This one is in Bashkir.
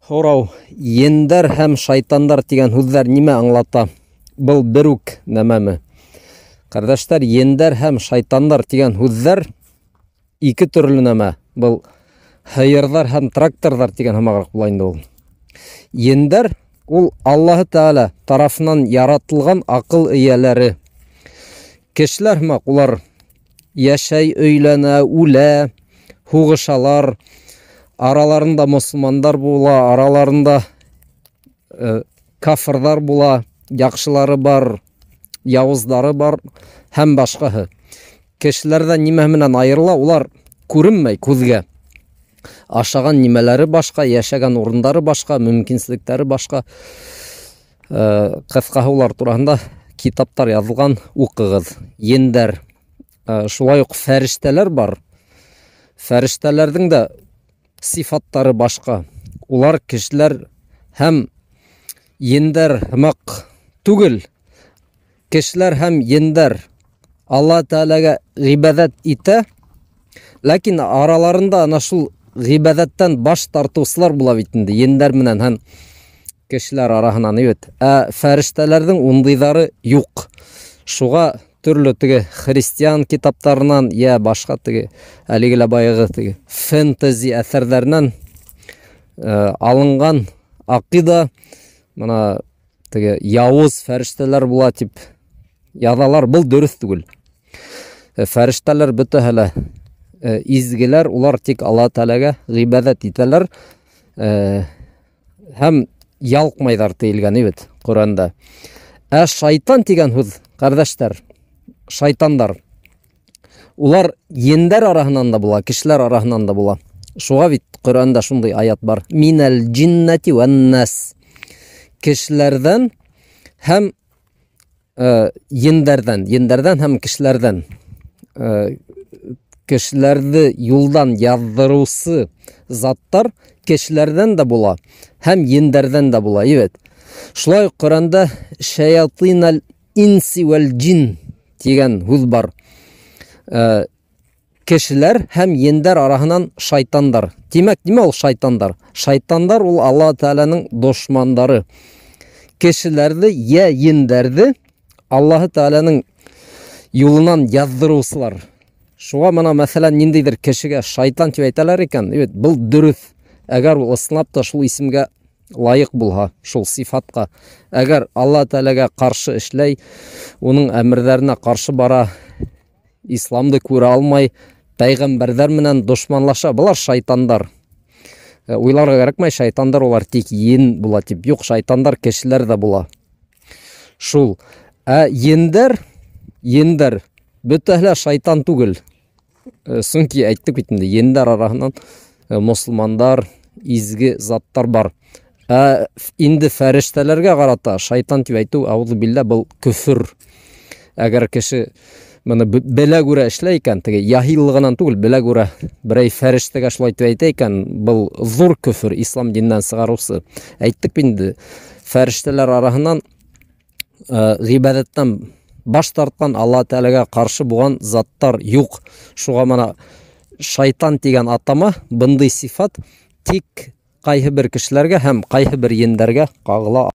Һорау: ендәр һәм шайтандар тигән һүҙҙәр нимә аңлата? Был бер үк нәмәме? Ҡәрҙәштәр, ендәр һәм шайтандар тигән һүҙҙәр ике төрлө нәмә. Был һыйырҙар һәм тракторҙар тигән һымағыраҡ була инде ул. Ендәр ул Аллаһы Тәғәлә тарафынан яратылған аҡыл эйәләре. Кешеләр һымаҡ улар йәшәй, өйләнә, үлә, һуғышалар. Араларында мосолмандар була, араларында кафырҙар була, яҡшылары бар, яуыздары бар һәм башҡаһы. Кешеләрҙән нимә менән айырыла? Улар күренмәй күҙгә. Ашаған нимәләре башҡа, йәшәгән урындары башҡа, мөмкинселектәре башҡа. Ҡыҫҡаһы, улар тураһында китаптар яҙылған, уҡығыҙ. Ендәр. Шулай уҡ фәрештәләр бар. Фәрештәләрҙең дә сифаттары башҡа. Улар кешеләр һәм ендәр һымаҡ түгел. Кешеләр һәм ендәр Алла Тәғәләгә ғибәҙәт итә, ләкин араларында ана шул ғибәҙәттән баш тартыусылар була бит инде, ендәр менән һәм кешеләр араһынан бит. Ә фәрештәләрҙең ундайҙары юҡ. Шуға төрлө теге христиан китаптарынан йә башҡа теге әлеге лә баяғы теге фэнтези әҫәрҙәренән алынған аҡиҙа, бына теге яуыз фәрештәләр була тип яҙалар, был дөрөҫ түгел. Фәрештәләр бөтәһе лә изгеләр, улар тик Алла Тәғәләгә ғибәҙәт итәләр, һәм ялҡмайҙар тейелгән бит Ҡөрьәндә. Ә шайтан тигән һүҙ, ҡәрҙәштәр, шайтандар, улар ендәр араһынан да була, кешеләр араһынан да була. Шуға бит Ҡөрьәндә шундай аят бар: минәл джиннәти вән-нас. Кешеләрҙән һәм ендәрҙән, ендәрҙән һәм кешеләрҙән. Кешеләрҙе юлдан яҙҙырыусы заттар кешеләрҙән дә була һәм ендәрҙән дә була, бит. Шулай уҡ Ҡөрьәндә шаятинал инси вәл джин тигән һүҙ бар. Кешеләр һәм ендәр араһынан шайтандар. Тимәк, нимә ул шайтандар? Шайтандар ул Алла Тәғәләнең дошмандары. Кешеләрҙе йә ендәрҙе Аллаһы Тәғәләнең юлынан яҙҙырыусылар. Шуға мына, мәҫәлән, ниндәйҙер кешегә шайтан тип әйтәләр икән, бит, был дөрөҫ. Әгәр ул ысынлап та шул исемгә лайыҡ булһа, шул сифатҡа, әгәр Алла Тәғәләгә ҡаршы эшләй, уның әмерҙәренә ҡаршы бара, исламды күрә алмай, пәйғәмбәрҙәр менән дошманлаша, былар шайтандар. Уйларға кәрәкмәй, шайтандар улар тик ен була тип. Юҡ, шайтандар кешеләр ҙә була. Шул. Ә ендәр, ендәр бөтәһе лә шайтан түгел. Сөнки әйттек бит инде, ендәр араһынан мосолмандар, изге заттар бар. Ә инде фәрештәләргә ҡарата шайтан тип әйтеү, ауҙы биллә, был көфөр. Әгәр кеше быны белә күрә эшләй икән, теге яһиллығынан түгел, белә күрә берәй фәрештәгә шулай тип әйтә икән, был ҙур көфөр, ислам диненән сығарыусы. Әйттек бит инде, фәрештәләр араһынан ғибәҙәттән баш тартҡан, Алла Тәғәләгә ҡаршы булған заттар юҡ. Шуға мына шайтан тигән атама, бындай сифат тик ҡайһы бер кешеләргә һәм ҡайһы бер ендәргә ҡағыла.